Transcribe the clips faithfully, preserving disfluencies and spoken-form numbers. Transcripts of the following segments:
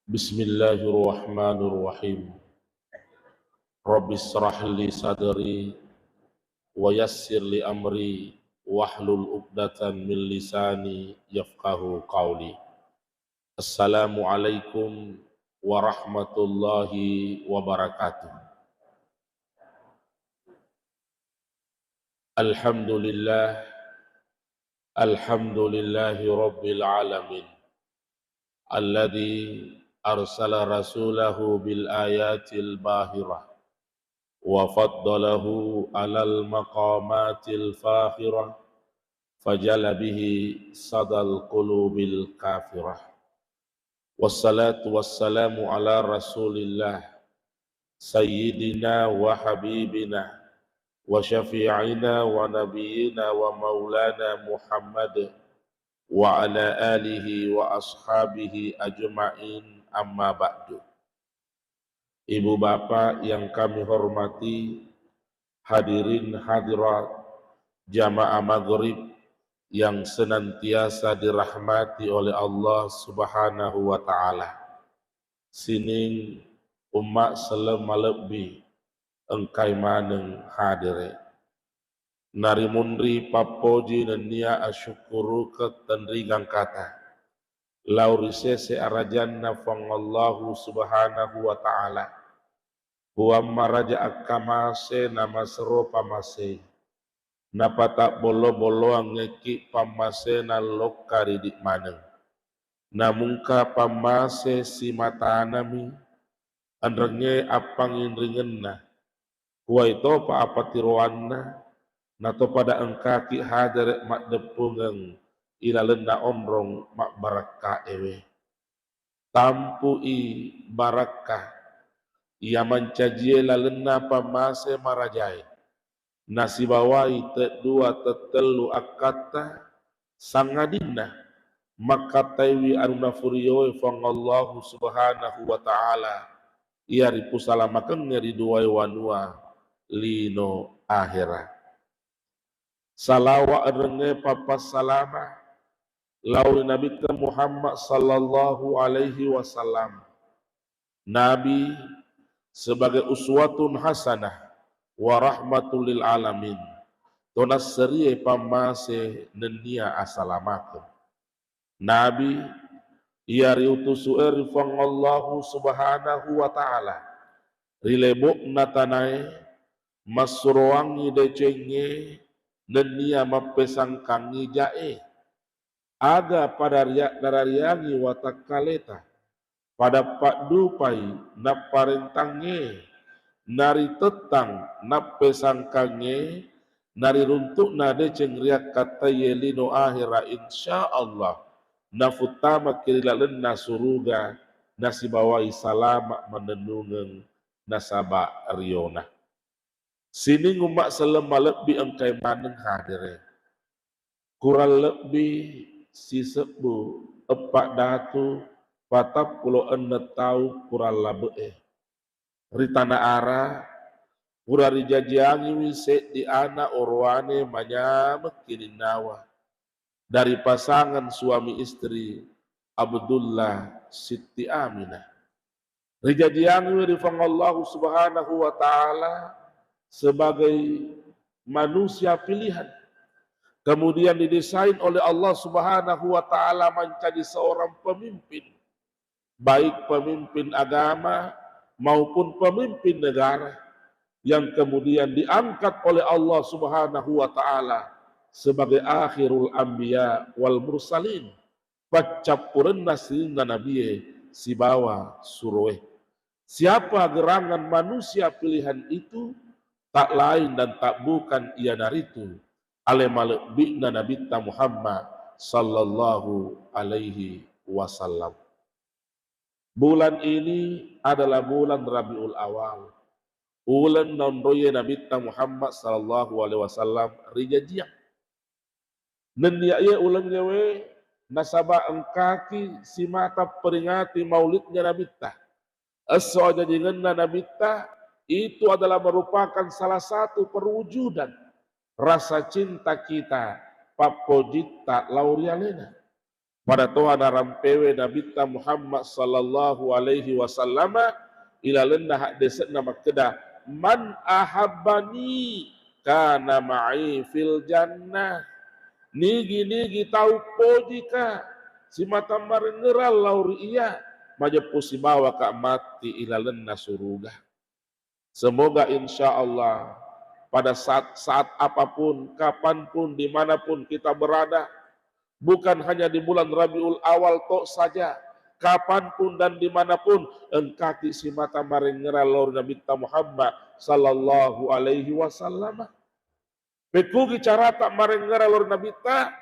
Bismillahirrahmanirrahim. Rabbi israh li sadri wa yassir li amri wahlul uqdatan min lisani yafqahu qawli. Assalamualaikum warahmatullahi wabarakatuh. Alhamdulillah, alhamdulillahi rabbil alamin. Alladzi arsala rasulahu bil ayatil bahirah wa faddalahu alal maqamatil fakhirah fajala bihi sadal qulubil kafirah. Wassalatu wassalamu ala rasulillah sayyidina wa habibina wa syafi'ina wa nabiyyina wa maulana Muhammad wa ala alihi wa ashabihi ajma'in, amma ba'du. Ibu bapak yang kami hormati, hadirin hadirat jamaah maghrib yang senantiasa dirahmati oleh Allah Subhanahu wa Ta'ala. Sining umma selleng malebbi engkai maneng hadere. Narimunri pappoji nennia asyukkurukeng tenrigang kata lao ri sese arajanna Puang Allahu Subhanahu wa Ta'ala. Puang maraja akkamase namasero pamasei. Napatapbollo-bolloangngekki pammasena lokka ridi maneng. Namungka pammase simatanami, enrengnge appanginringenna. Kuwaitopa apatiroanna, natopada engkaki hadere maddeppungeng ilalenna onrong mabbarakkaewe. Tampui barakka iya mancajie lalenna pammase marajae, nasibawai teddua tettellu akkatta, sangadinna makkattaiwi anu nafurioe Puang Allahu Subhanahu wa Ta'ala, iya ripusalamakengngé ri duwaé wanua lino ahéra. Salawa enrengngé pappassalama lao ri Nabitta Muhammad sallallahu alaihi wasallam. Nabi sebagai uswatun hasanah wa rahmatul lil alamin. Tonasserie pammase nennia asalamakeng. Nabi iya riutusu'é ri Puang Allahu Subhanahu wa Ta'ala ri lebo'na tanaé, massuroangngi décéngngé nennia mappésangkangngi jaé. Aga pada ria-, narariangngi watakkaléta, pada paddupai napparéntangngé, naritettang nappésangkangngé, nariruntu'na décéng riakkattaié lino ahéra, insya Allah, nafuttamaki ri lalenna suruga, nasibawai salama mannennungeng nasaba riona. Sining umma selleng malebbi engkaé maneng hadéré. Kurang lebbi sisebbu eppa datu patappulo enneng tau kurang labe'é. Ri Tana Ara, pura rijajiangiwi seddi ana orowané manyameng kininnawa. Dari pasangan suami istri Abdullah Sitti Aminah. Rijajiangiwi ri Puang Allahu Subhanahu wa Ta'ala sebagai manusia pilihan. Kemudian didesain oleh Allah Subhanahu wa Ta'ala menjadi seorang pemimpin, baik pemimpin agama maupun pemimpin negara, yang kemudian diangkat oleh Allah Subhanahu wa Ta'ala sebagai akhirul anbiya wal mursalin, paccappurenna sininna nabié sibawa suroé. Siapa gerangan manusia pilihan itu? Tak lain dan tak bukan, iyanaritu alé malebbi'na Nabitta Muhammad sallallahu alaihi wasallam. Bulan ini adalah bulan Rabiul Awal. Uleng naonroiyé Nabitta Muhammad sallallahu alaihi wasallam rijajiang. Nennia iye ulengngéwé nasaba engkaki simata peringati maulidnya Nabitta. Esso ajajingenna Nabitta itu adalah merupakan salah satu perwujudan rasa cinta kita, pappojitta lao ri aléna. Pada toha narampewe Nabitta Muhammad sallallahu alaihi wasallama ilalenna haddese'na makkeda, "Man ahabbani kana ma'i fil jannah." Nigi-nigi tau pojika simata marengngerang lao ri iya, majeppu sibawaka matti ilalenna suruga. Semoga insya Allah pada saat-saat apapun, kapanpun, dimanapun kita berada, bukan hanya di bulan Rabiul Awal tok saja, kapanpun dan dimanapun, engkaki simata marengngerang lao ri Nabitta Muhammad sallallahu alaihi wasallam. Pekkugi carata marengngerang lao ri Nabitta?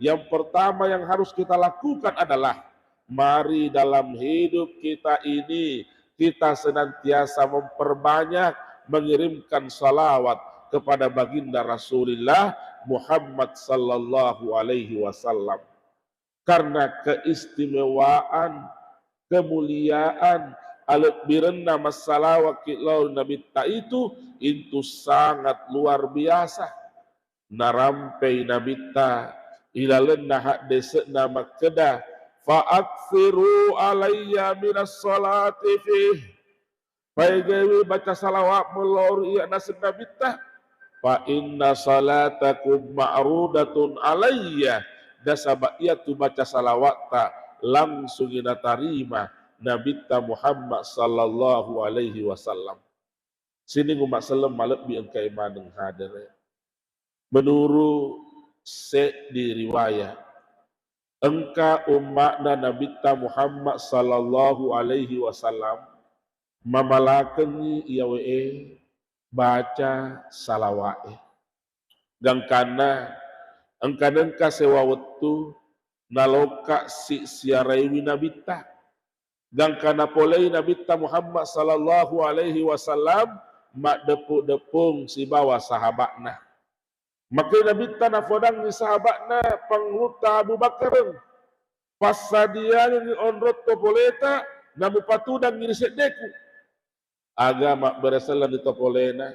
Yang pertama yang harus kita lakukan adalah, mari dalam hidup kita ini, kita senantiasa memperbanyak mengirimkan salawat kepada Baginda Rasulullah Muhammad sallallahu alaihi wasallam. Karena keistimewaan, kemuliaan, alebbirenna massalawakki lao ri Nabitta itu, itu sangat luar biasa. Narampei Nabitta ilalenna haddese'na makkeda, "Fa aktsiru alayya minas salati fih." Paegaiwi baca salawat lao ri iya naseng Nabitta. "Fa inna salatakum ma'rudatun alayya." Nasaba iyatu baca salawatta langsungi natarima Nabitta Muhammad sallallahu alaihi wasallam. Sining umma selleng malebbi engkae maneng hadere. Menuru seddi riwayat, engka umma'na Nabitta Muhammad sallallahu alaihi wasallam mamalakengngi iyawe'e baca salawa'e. Gangkanna engka-, nengka sewa wettu nalokka si-, siaraiwi Nabitta. Gangka napolei Nabitta Muhammad sallallahu alaihi wasallam maddeppung-deppung sibawa sahaba'na. Makkeda Nabitta nafodangngi sahaba'na, Pangulutta Abu Bakareng, "Passadiangengngi onrong topoleta, namupatudangngi ri seddeku." Aga mabbere selleng ri topolena,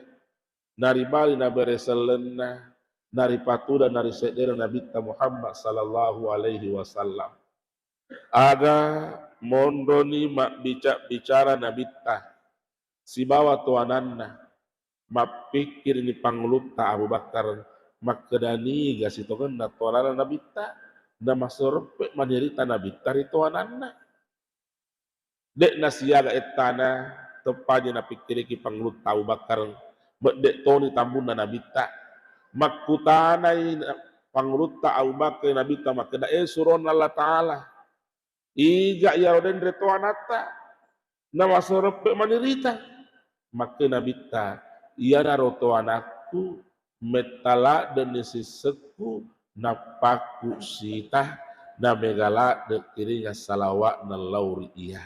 naribali nabere sellenna, naripatudang na ri seddena Nabitta Muhammad sallallahu alaihi wasallam. Aga monroni mabbica-bicara Nabitta sibawa toananna, mappikkirini Pangulutta Abu Bakar, makkeda niga sitongenna toananna Nabitta, namasereppe manirita Nabitta ri toananna. De'na siaga ettana, teppaji napikkiriki Pangulutta Abu Bakar, medde toni tambunna Nabitta. Makkutanai na-, Pangulutta Abu Bakar Nabitta makkeda, "Eh, suronna Allah Ta'ala, iga iyaro denre toanatta, namasereppe manirita?" Makkeda Nabitta, "Iyanaro toanakku, metta laddenni sissekku, nappakku sita, namega ladde kiringa salawa'na lao ri iya."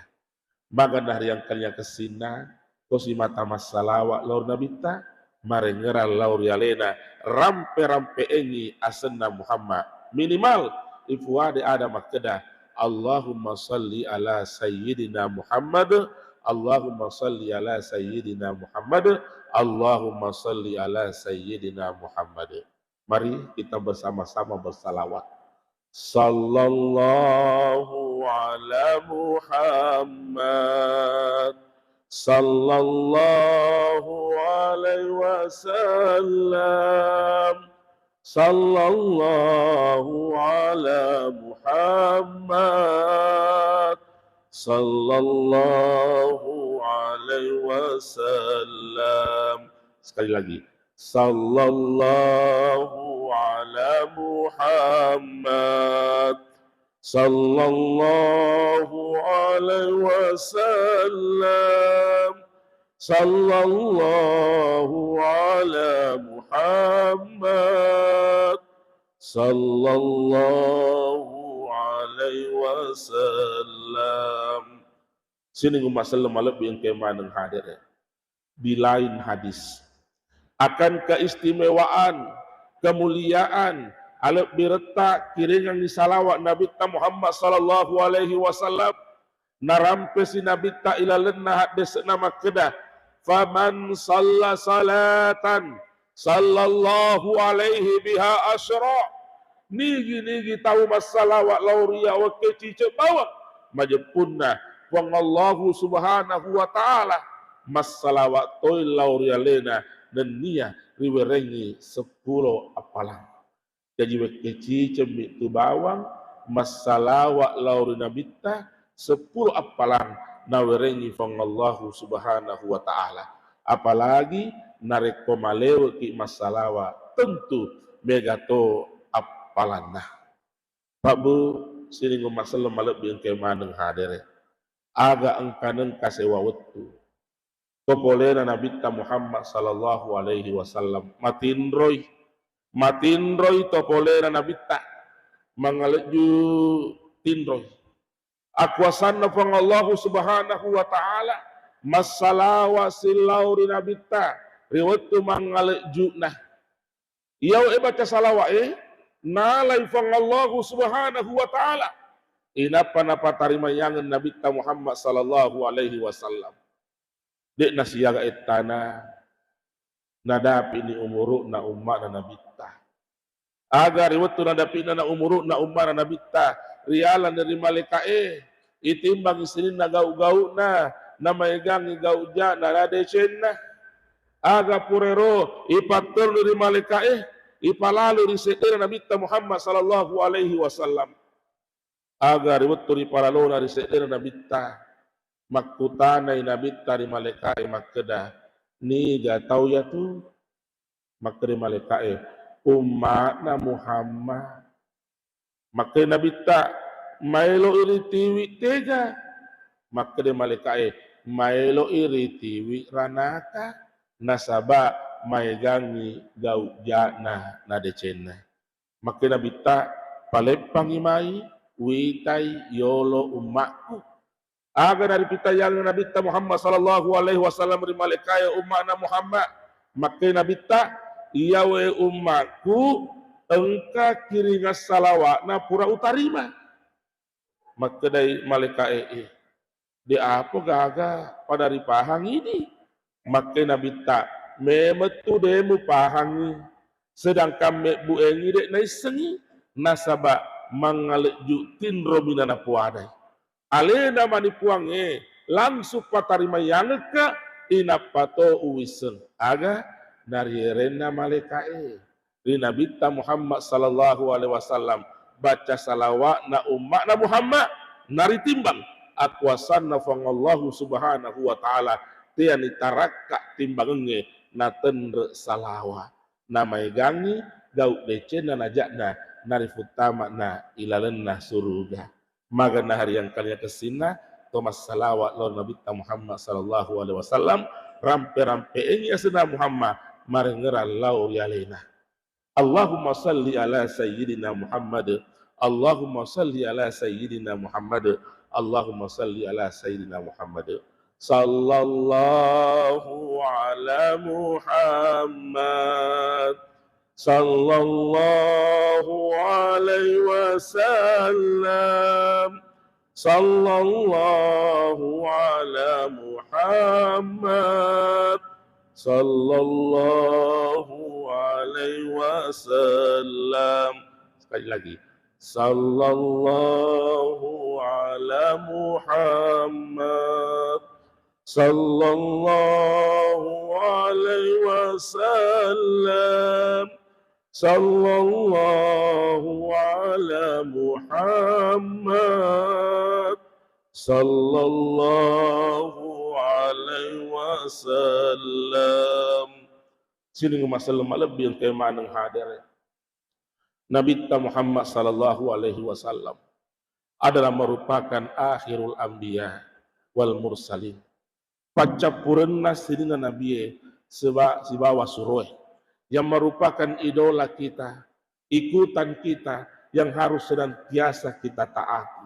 Magana riangkanna kessinna, tosi mata massalawa lao ri Nabitta, marengngerang lao ri alena, rampe-rampe engi asenna Muhammad. Minimal ifuade ada makkeda, "Allahumma salli ala Sayyidina Muhammad, Allahumma salli ala Sayyidina Muhammad, Allahumma salli ala Sayyidina Muhammad." Mari kita bersama-sama bersalawat. Sallallahu ala Muhammad. Sallallahu alaihi wasallam. Sallallahu ala Muhammad. Sallallahu alaihi wasallam. Sekali lagi. Sallallahu ala Muhammad. Sallallahu alaihi wasallam. Sallallahu ala Muhammad. Sallallahu alaihi wasallam. Sining umma selleng malebbi engkae maneng hadere. Di lain hadis, akan keistimewaan, kemuliaan, alebbiretta kiringengngi salawat Nabitta Muhammad sallallahu alaihi wasallam. Narampesi Nabitta ilalenna haddese'na makkeda, "Faman salla salatan sallallahu alaihi biha asyra." Nigi-nigi tau massalawa lao ri yawekke ciceng bawang, majeppunna Puang Allahu Subhanahu wa Ta'ala massalawa toi lao ri alena nennia riwerengngi seppulo appalang. Jaji wekke ciceng mi tu bawang massalawa lao ri Nabitta seppulo appalang nawerengngi Puang Allahu Subhanahu wa Ta'ala. Apalagi narekko maleweki massalawa, tentu mega to appalanna. Pak Bu, sining umma selleng malebbi engka maneng hadere. Aga engka nengka sewa wettu to polena Nabitta Muhammad sallallahu alaihi wasallam. Matinroi, matinroi to polena Nabitta, mangalejju tinroi. Akuasanna Puang Allahu Subhanahu wa Ta'ala massalawa sillau ri Nabitta ri wettu mangalejjuna. Iyau e baca salawa e nalai Puang Allahu Subhanahu wa Ta'ala, inappa napatarimayangeng Nabitta Muhammad sallallahu alaihi wasallam. De'na siaga ettana nadapi'ni umuru'na umma'na Nabitta. Aga ri wettu nadapi'na na umuru'na umma'na Nabitta, rialanni ri malaeka'e, itimbangngi sininna gau-gau'na, namaegangngi gau ja'na na decenna. Aga purero ipatteruni ri malaeka'e, ipalalu ri seddena Nabitta Muhammad sallallahu alaihi wasallam. Aga ri wettu ripalalona ri seddena Nabitta, makkutanai Nabitta ri malaeka'e makkeda, "Niga tau yatu?" Makkeda malaeka'e, "Umma'na Muhammad." Makkeda Nabitta, "Maeloi ritiwi tega?" Makkeda malaeka'e, "Maeloi ritiwi ranaka, nasaba maegangngi gau ja'na na decenna." Makkeda Nabitta, "Paleppangngi mai, witai yolo umma'ku." Aga naripitayangeng Nabitta Muhammad sallallahu alaihi wasallam ri malaeka'e umma'na Muhammad? Makkeda Nabitta, "Iyawe umma'ku, engka kiringang salawa'na pura utarima." Makkedai malaeka'e, "Eh, de apa gaga pada ripahang idi?" Makkeda Nabitta, "Memettu de mupahangi, sedangkan mebbuengi de naissengi, nasaba mangalejju tinromi nanapuadai." Alena mani Puangnge, langsung patarimayangekka, inappa to uwisseng aga narierenna malaeka'e ri Nabitta Muhammad sallallahu alaihi wasallam, baca salawa'na umma'na Muhammad, naritimbang akuasanna Puang Allahu Subhanahu wa Ta'ala, teani tarakka timbangengnge, natenre salawa, namaegangngi gau decenna naja'na, narifuttama'na ilalenna suruga. Maga nahariang kalia kessinna to massalawa lao Nabitta Muhammad sallallahu alaihi wasallam, rampe-rampeengngi asenna Muhammad, marengngerang lao ri alena. Allahumma salli ala sayyidina Muhammad. Allahumma salli ala sayyidina Muhammad. Allahumma salli ala sayyidina Muhammad. Sallallahu ala Muhammad. Sallallahu alaihi wasallam. Sallallahu ala Muhammad. Sallallahu alaihi wasallam. Sekali lagi. Sallallahu ala Muhammad. Sallallahu alaihi wasallam. Sallallahu ala Muhammad. Sallallahu alaihi wasallam. Sining maselleng malebbi engka maneng hadere. Nabitta Muhammad sallallahu alaihi wasallam adalah merupakan akhirul anbiya wal mursalin. Paccappurenna sininna nabie seba-, sibawa suroe, yang merupakan idola kita, ikutan kita yang harus senantiasa kita taati.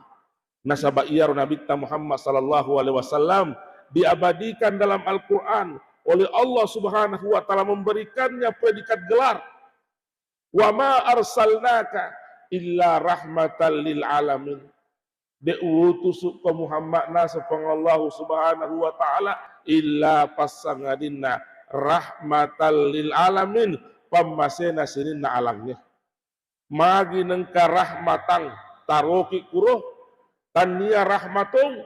Nasaba iyaro Nabitta Muhammad sallallahu alaihi wasallam diabadikan dalam Al-Quran oleh Allah Subhanahu wa Ta'ala, memberikannya predikat gelar, "Wa ma arsalnaka illa rahmatan lil alamin." De utusukko Muhammad naseng Puang Allahu Subhanahu wa Ta'ala illa passangadinna rahmatan lil alamin, pammasena sininna alangnge. Magi nengka rahmatang taroki kuro, tannia rahmatong,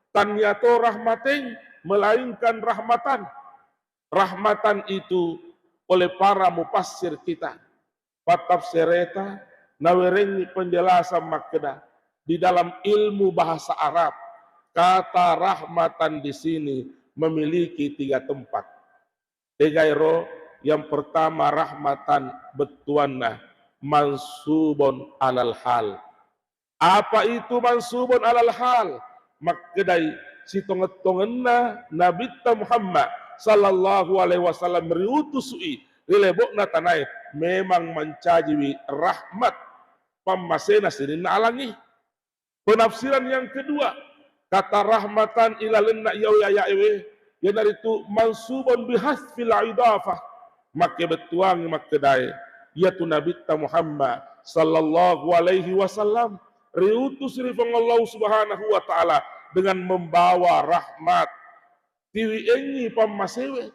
tannia to rahmateng, melainkan rahmatan. Rahmatan itu oleh para mufassir kita, pattafsireta, nawerengi penjelasan makkeda, di dalam ilmu bahasa Arab, kata rahmatan di sini memiliki tiga tempat. Tegairo, yang pertama rahmatan bettuanna mansubun alal hal. Apa itu mansubun alal hal? Makkedai, sitongeng-tongenna Nabitta Muhammad sallallahu alaihi wasallam riutusui ri lebo'na tanae memang mancajiwi rahmat pammasena sininna alangnge. Penafsiran yang kedua, kata rahmatan ilalenna iyawe aya'ewe, iyanaritu mansubun bihasfil idafah. Makkebettuangi makkedae, iyatu Nabitta Muhammad sallallahu alaihi wasallam riutus ri Puang Allah Subhanahu wa Ta'ala dengan membawa rahmat. Tiwi'engngi pammasewe.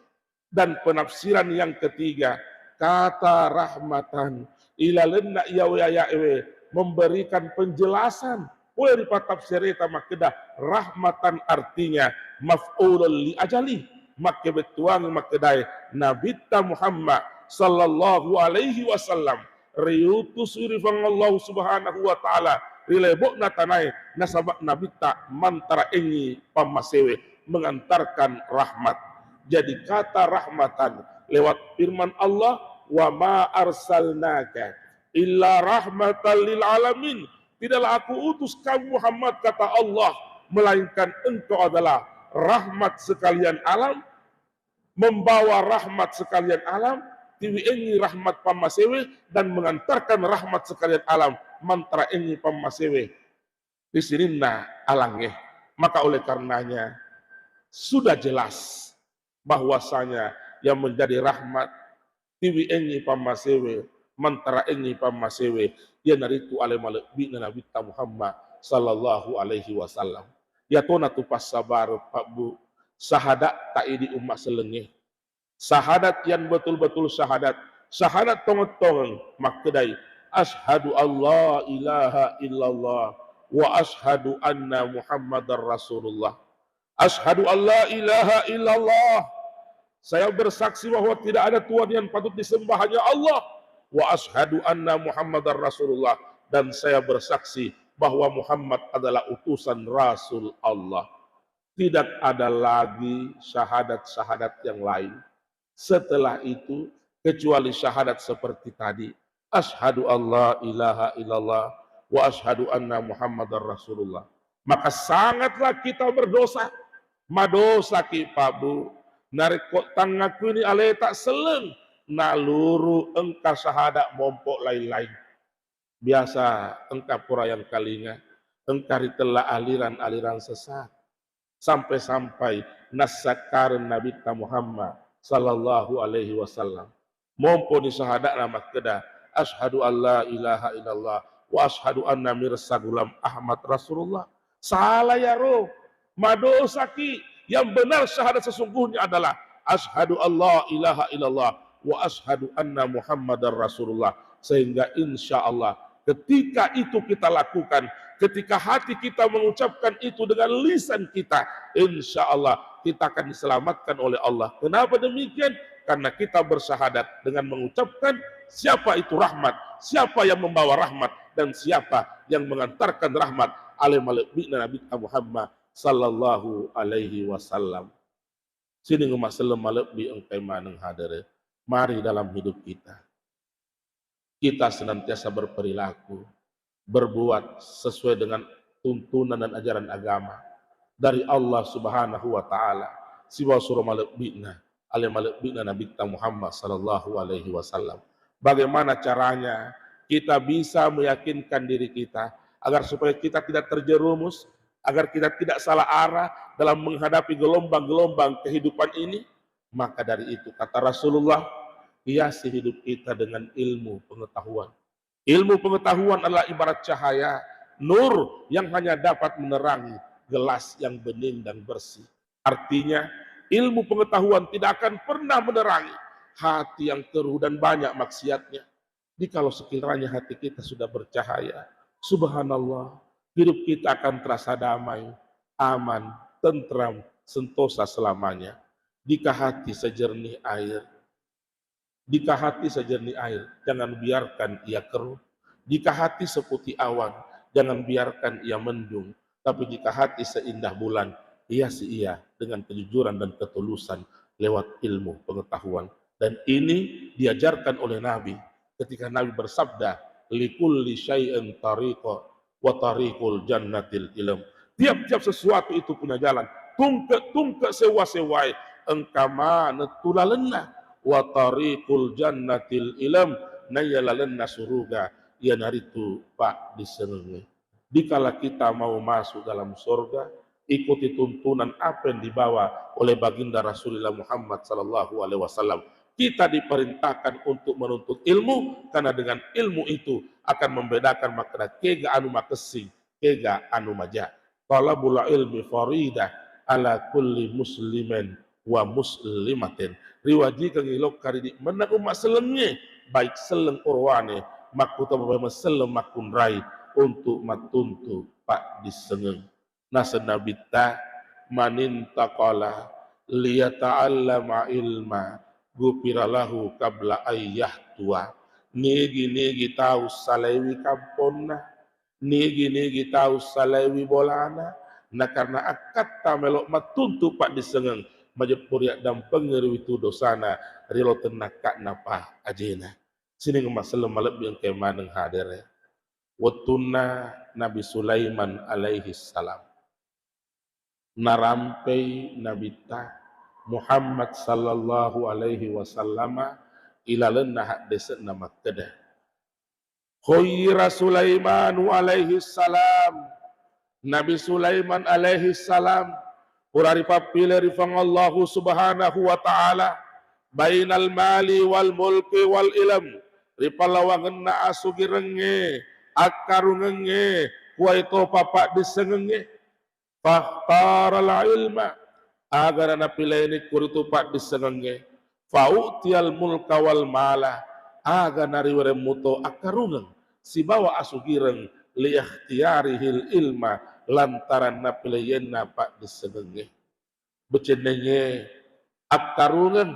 Dan penafsiran yang ketiga, kata rahmatan ilalenna iyawe aya'ewe memberikan penjelasan. Pole ri pattafsireta makkeda rahmatan artinya maf'ulun li ajali. Makkebettuangi makkedae Nabitta Muhammad sallallahu alaihi wasallam riutus ri Puang Allah Subhanahu wa Ta'ala ri lebo'na tanae, nasaba Nabitta mantara engngi pammasewe, mengantarkan rahmat. Jadi kata rahmatan lewat firman Allah, "Wa ma arsalnaka illa rahmatan lil alamin." Tidaklah aku utus kamu Muhammad, kata Allah, melainkan engkau adalah rahmat sekalian alam, membawa rahmat sekalian alam, tiwi'engngi rahmat pammasewe dan mengantarkan rahmat sekalian alam mantara engngi pammasewe ri sininna alangnge. Maka oleh karenanya sudah jelas bahwasanya yang menjadi rahmat tiwi'engngi pammasewe, mantaraengngi pammasewe, iyanaritu ale malebbi'na Nabitta Muhammad sallallahu alaihi wasallam. Iyatona tu passabar, Pak Bu, sahadatta idi umma sellengnge. Syahadat yang betul-betul syahadat, syahadat tongeng-tongeng, makkedai, "Asyhadu alla ilaha illallah wa asyhadu anna Muhammadar Rasulullah." Asyhadu alla ilaha illallah. Saya bersaksi bahwa tidak ada Tuhan yang patut disembah hanya Allah. Wa asyhadu anna Muhammadar Rasulullah. Dan saya bersaksi bahwa Muhammad adalah utusan Rasul Allah. Tidak ada lagi syahadat-syahadat yang lain setelah itu kecuali syahadat seperti tadi. Asyhadu alla ilaha illallah wa asyhadu anna Muhammadar Rasulullah. Maka sangatlah kita berdosa. Madosaki, Pak Bu. Narekko tangngakkuini aleta selleng, naluru engka syahadat mompo lain-lain. Biasa engka pura yang kalinga, engka ritella aliran-aliran sesat. Sampai-sampai nassakkareng Nabitta Muhammad sallallahu alaihi wasallam. Momponi sahada'na makkeda, "Asyhadu an la ilaha illallah wa asyhadu anna Mirsa Gulam Ahmad Rasulullah." Salah yaro, madosaki. Yang benar syahadat sesungguhnya adalah asyhadu an la ilaha illallah wa asyhadu anna Muhammadar Rasulullah. Sehingga insya Allah ketika itu kita lakukan, ketika hati kita mengucapkan itu dengan lisan kita, insya Allah kita akan diselamatkan oleh Allah. Kenapa demikian? Karena kita bersyahadat dengan mengucapkan siapa itu rahmat, siapa yang membawa rahmat, dan siapa yang mengantarkan rahmat. Ale malebbi'na Nabi Muhammad sallallahu alaihi wasallam. Sining umma selleng malebbi engkai maneng hadere. Mari dalam hidup kita, kita senantiasa berperilaku, berbuat sesuai dengan tuntunan dan ajaran agama dari Allah Subhanahu wa Ta'ala, sibawa suro malebbi'na, ale malebbi'na Nabitta Muhammad sallallahu alaihi wasallam. Bagaimana caranya kita bisa meyakinkan diri kita agar supaya kita tidak terjerumus, agar kita tidak salah arah dalam menghadapi gelombang-gelombang kehidupan ini? Maka dari itu, kata Rasulullah, hiasi hidup kita dengan ilmu pengetahuan. Ilmu pengetahuan adalah ibarat cahaya, nur yang hanya dapat menerangi gelas yang bening dan bersih. Artinya, ilmu pengetahuan tidak akan pernah menerangi hati yang keruh dan banyak maksiatnya. Jadi kalau sekiranya hati kita sudah bercahaya, subhanallah, hidup kita akan terasa damai, aman, tentram, sentosa selamanya. Jika hati sejernih air, jika hati sejernih air, jangan biarkan ia keruh. Jika hati seputih awan, jangan biarkan ia mendung. Tapi jika hati seindah bulan, hiasi ia dengan kejujuran dan ketulusan lewat ilmu pengetahuan. Dan ini diajarkan oleh Nabi ketika Nabi bersabda, "Likulli syai'in tariqa wa tariqul jannatil ilm." Tiap-tiap sesuatu itu punya jalan. Tungke-tungke sewa-sewai engka maneng tu lalenna. Wa tariqul jannatil ilm, naiya lalenna suruga iyanaritu paddissengengnge. Dikala kita mau masuk dalam surga, ikuti tuntunan apa yang dibawa oleh Baginda Rasulullah Muhammad sallallahu alaihi wasallam. Kita diperintahkan untuk menuntut ilmu, karena dengan ilmu itu akan membedakan makkeda kega anu makessing, kega anu maja. Talabul ilmi faridah ala kulli muslimin wa muslimatin. Riwajikengngi lokka ri idi mennang umma sellengnge, baik selleng orowane, makkutaba selleng makkunrai, untuk mattuntu paddissengeng. Naseng Nabitta, "Manintaqala liyata'allama ilma, ghufira lahu qabla ayyahtua." Nigi-nigi tau salaiwi kamponna, nigi-nigi tau salaiwi bolana, na karena akkatta melo mattuntu paddissengeng, majeppu riaddampengngi riwitu dosana ri lo tennakka'na pa ajena. Sining maselleng malebbi engkae maneng hadere. Wettunna Nabi Sulaiman alaihi salam, narampei Nabitta Muhammad sallallahu alaihi wasallama ilalenna haddese'na makkeda, khuyyira Sulaimanu alaihi salam, Nabi Sulaiman alaihi salam pura ripappile ri Puang Allahu subhanahu wa ta'ala, bainal mali wal mulki wal ilm, ri pallawangenna asugirengnge, akkarungengnge, kuwae topa paddissengengnge. Fakhtaral ilma, aga nanapilaini kuritu paddissengengnge. Fa'utiyal mulka wal mala, aga nariwereng muto akkarungeng sibawa asugireng, liikhtiyarihil ilma, lantaran napilaienna paddissengengnge. Becennengnge akkarungeng,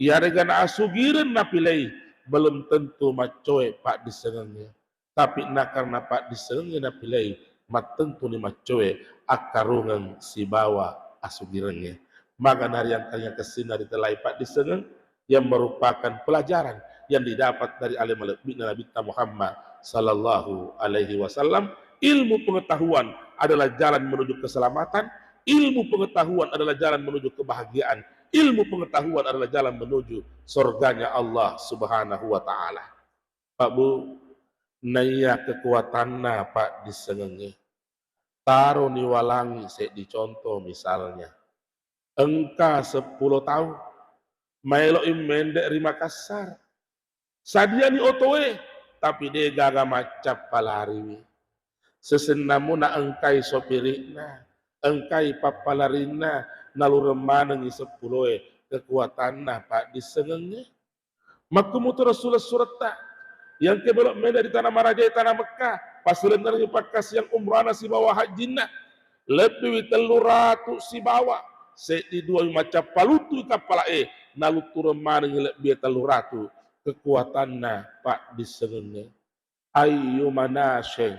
iyarega naasugireng napilai, belum tentu maccoe paddissengengnge. Tapi nakarena paddissengengnge napilai, mattentuni maccoe akkarungeng sibawa asugirengnge. Maga nariangkangngi kessinna ritelai paddissengeng yang merupakan pelajaran yang didapat dari ale malebbi'na Nabitta Muhammad sallallahu alaihi wasallam. Ilmu pengetahuan adalah jalan menuju keselamatan, ilmu pengetahuan adalah jalan menuju kebahagiaan, ilmu pengetahuan adalah jalan menuju surganya Allah Subhanahu wa Ta'ala. Pak Bu, naiya kekuatanna paddissengengnge. Taroni walangi seddi contoh misalnya. Engka seppulo tau maelo i mende ri Makassar. Sadiani otoe, tapi de gaga maccappa lariwi. Sesennamuna engkai sopiri'na, engkai pappalarinna, nalureng manengi seppuloe kekuatanna paddissengengnge. Makkumutu Rasulullah suretta, yang ke belok meda di tanah maraja di tanah Mekah, pasilennerengi pakkasiang umrana sibawa hajjinna. Lebbiwi tellu ratu sibawa, seddi duawi macappa luttui kappala e, naluttureng manengi lebbie tellu ratu kekuatanna paddissengengnge. Ayyuma nasyin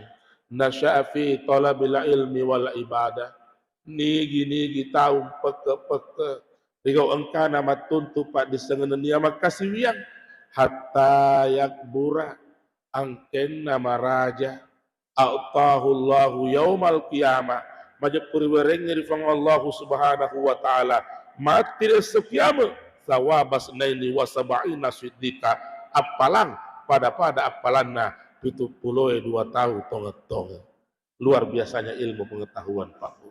nasya'a fi talabil ilmi wal ibadah. Nigi-nigi tau pekke-pekke rigau engkana mattuntu paddissengenna nennia makkasiwiang hatta yakbura, angkenna maraja, a'tahu Allahu yaumal qiyamah, majeppu riwerengngi ri Puang Allahu Subhanahu wa Ta'ala matti ri esso kiamat, thawaba isnaini wa sab'ina siddiqa, appalang pada-pada appalanna pitu puloe dua tau tongeng-tongeng. Luar biasanya ilmu pengetahuan, Pak Bu.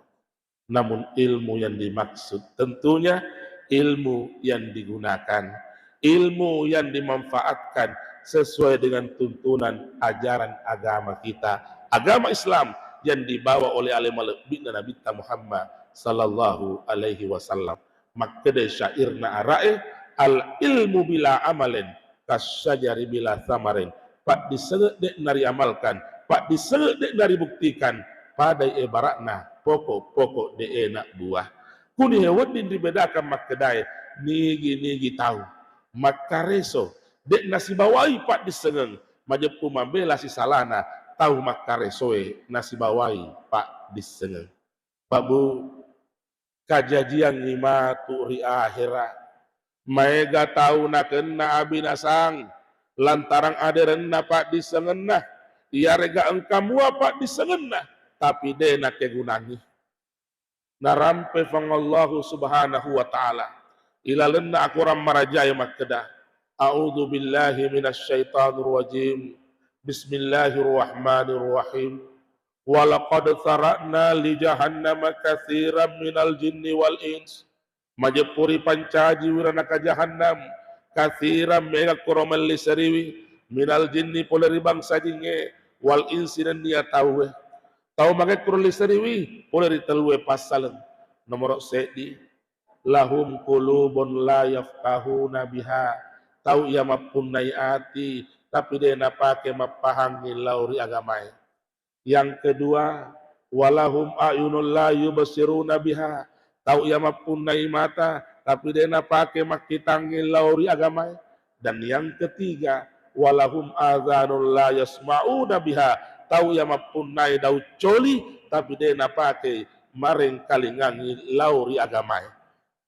Namun ilmu yang dimaksud tentunya ilmu yang digunakan, ilmu yang dimanfaatkan sesuai dengan tuntunan ajaran agama kita, agama Islam yang dibawa oleh ale malebbi'na Nabitta Muhammad sallallahu alaihi wasallam. Makkeda syairna ara'e, "Al ilmu bila amalin kasyajari bila samarin." Paddissengeng de' nariamalkan, paddissengeng de' naribuktikan, padai ibaratna poko'-poko' de' enak buah. Kuni he wedding ribedakan makkedae, nigi-nigi tau makkareso de' nasibawai paddissengeng, majeppu mabela sisalana tau makkaresoe nasibawai paddissengeng. Pak Bu, kajajiangngi matu ri ahera. Maega tau nakenna abinasang lantarang aderenna paddissengenna, iyarega engka mua paddissengenna, tapi de' nakegunangi. Narampe Puang Allahu Subhanahu wa Ta'ala ilalenna akorang marajae makkeda, "A'udzu billahi minasyaitonir rajim. Bismillahirrahmanirrahim. Walaqad dzara'na li jahannama katsiran minal jinni wal ins." Majeppu ripancaji wiranaka jahannam, katsiran mega koro melliseriwi, minal jinni pole ri bangsa jingnge, wal insi nennia tauwe. Tau mage koro liseriwi pole ri tellue passaleng. Nomoro seddi, lahum qulubun la yafqahuna biha, tau iya mappunnai ati tapi de' napake mappahangngi lao ri agamae. Yang kedua, walahum a'yunun la yubsiruna biha, tau iya mappunnai mata tapi de' napake makkitangngi lao ri agamae. Dan yang ketiga, walahum adzanun la yasma'una biha, tau iya mappunnai daung coli tapi de' napake marengkalingangngi lao ri agamae.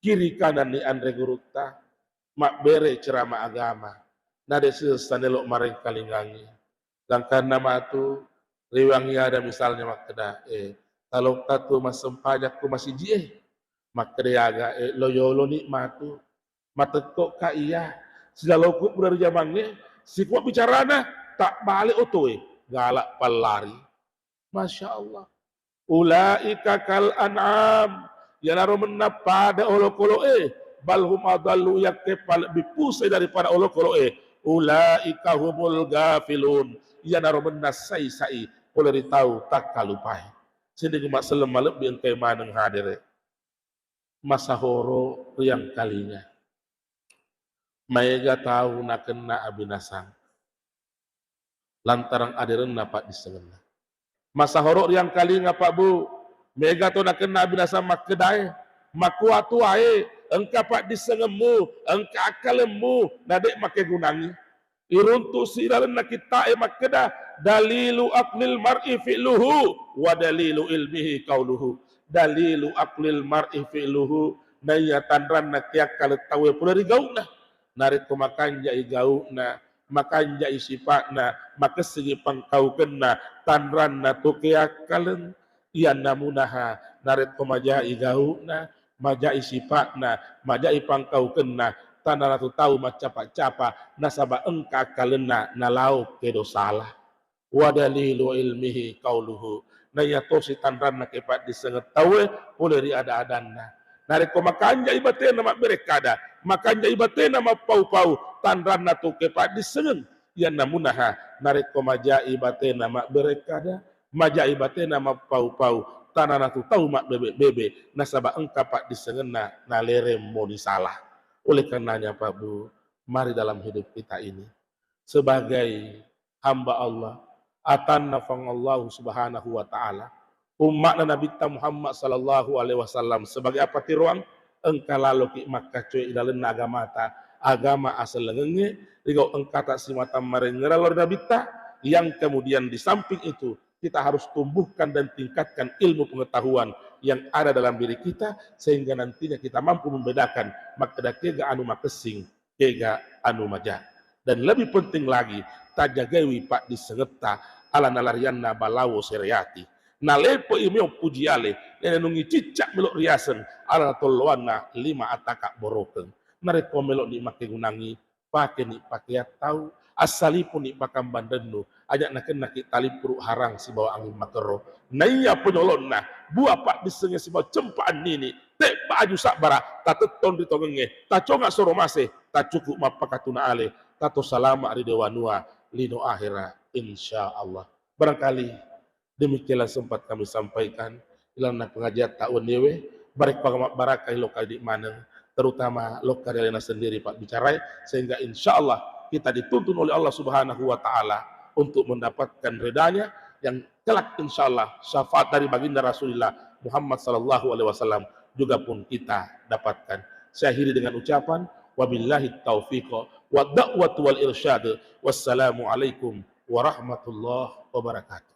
Kiri kananni anre gurutta, mabbere ceramah agama, na de' sessa nelo marengkalingangngi. Gangkanna matu riwangi ada misalnya makkeda, eh, talokka tu massempajakku masiji e. Makkeda aga, eh, lo yoloni matu. Matekko ka iya. Silaloku pura ri jamangnge, sikuat bicarana, tak balik otoe, galak pallari. Masya Allah. Ulaika kal an'am. Iyanaro mennang pada olokolo'e. Bal hum adallu, iyakke palebbi pusai daripada olokolo'e. Ulaika humul gafilun. Iyanaro mennang sai-sai pole ri tau takkalupai. Sini ku makselleng malebbi engkai maneng hadere. Masahoro riangkalinga. Maega tau nakenna abinasang lantarang aderenna paddissengenna. Masahoro riangkalinga, Pak Bu, mega to nakenna abinasang makkedae, makua tuae, engka paddissengemmu, engka akkalemmu, na de' makegunangi. Iruntu' silalenna kitta'e makkeda, dalilu aqlil mar'i fi'luhu wa dalilu ilmihi qauluhu. Dalilu aqlil mar'i fi'luhu, naiya tanranna keakkaleng tauwe pole ri gau'na. Narekko makanja'i gau'na, makanja'i sipa'na, makessingi pangkaukenna, tanranna to keakkaleng. Iyanna munaha narekko maja'i gau'na, maja'i sipa'na, maja'i pangkaukenna, tanana tu tau maccapa-capa nasaba engka akkalenna nalao kedo sala. Wa dalilu ilmihi qauluhu. Naiya tosi tanranna kepaddissengeng tauwe pole ri ada-adanna. Narekko makanja'i batena mabbere kada, makanja'i batena mappau-pau, tanranna tu kepaddissengeng. Iyanna munaha narekko maja'i batena mabbere kada, maja'i batena mappau-pau, tanana tu tau mabbebe-bebe, nasaba engka paddissengenna nalereng moni sala. Oleh karenanya, Pak Bu, mari dalam hidup kita ini sebagai hamba Allah, atanna Puang Allah Subhanahu wa Ta'ala, umma'na Nabitta Muhammad sallallahu alaihi wasallam sebagai apatiroang, engka laloki makkacoe ilalenna agamata, agama asellengengnge, rigau engkata simata marengngera lao ri Nabitta, yang kemudian di samping itu kita harus tumbuhkan dan tingkatkan ilmu pengetahuan yang ada dalam diri kita, sehingga nantinya kita mampu membedakan makkeda kega anu makessing, kega anu maja. Dan lebih penting lagi, tajagaiwi paddissengetta ala nalarianna balawo sereati. Nalepe'i meong puji ale, nenenungi cicca melo riaseng ala natolloanna lima ataka borokeng. Narekko melo'ni makkegunangi, pakeni pakeang tau, assalipuni pakambang rennu, aja nakennaki talippuru harang sibawa anging makerro. Naiya penyolonna, bua paddissengnge sibawa cempa annini, tebba aju sabbara, tatettong ri tongengnge, taconga soro mase, tacuku mappakatuna ale, tato salama ri dewanua lino ahera, insya Allah. Barangkali demikianlah sempat kami sampaikan ilalenna pengajiatta wenniewe, barekko aga mabbarakai lokka idi maneng, terutama lokka ri alena sendiri pabbicarae, sehingga insya Allah kita dituntun oleh Allah Subhanahu wa Ta'ala untuk mendapatkan ridhanya, yang kelak, insya Allah, syafaat dari baginda Rasulullah Muhammad sallallahu alaihi wasallam juga pun kita dapatkan. Saya akhiri dengan ucapan, wabillahi taufiq wa da'watu wal irsyad. Wassalamualaikum warahmatullahi wabarakatuh.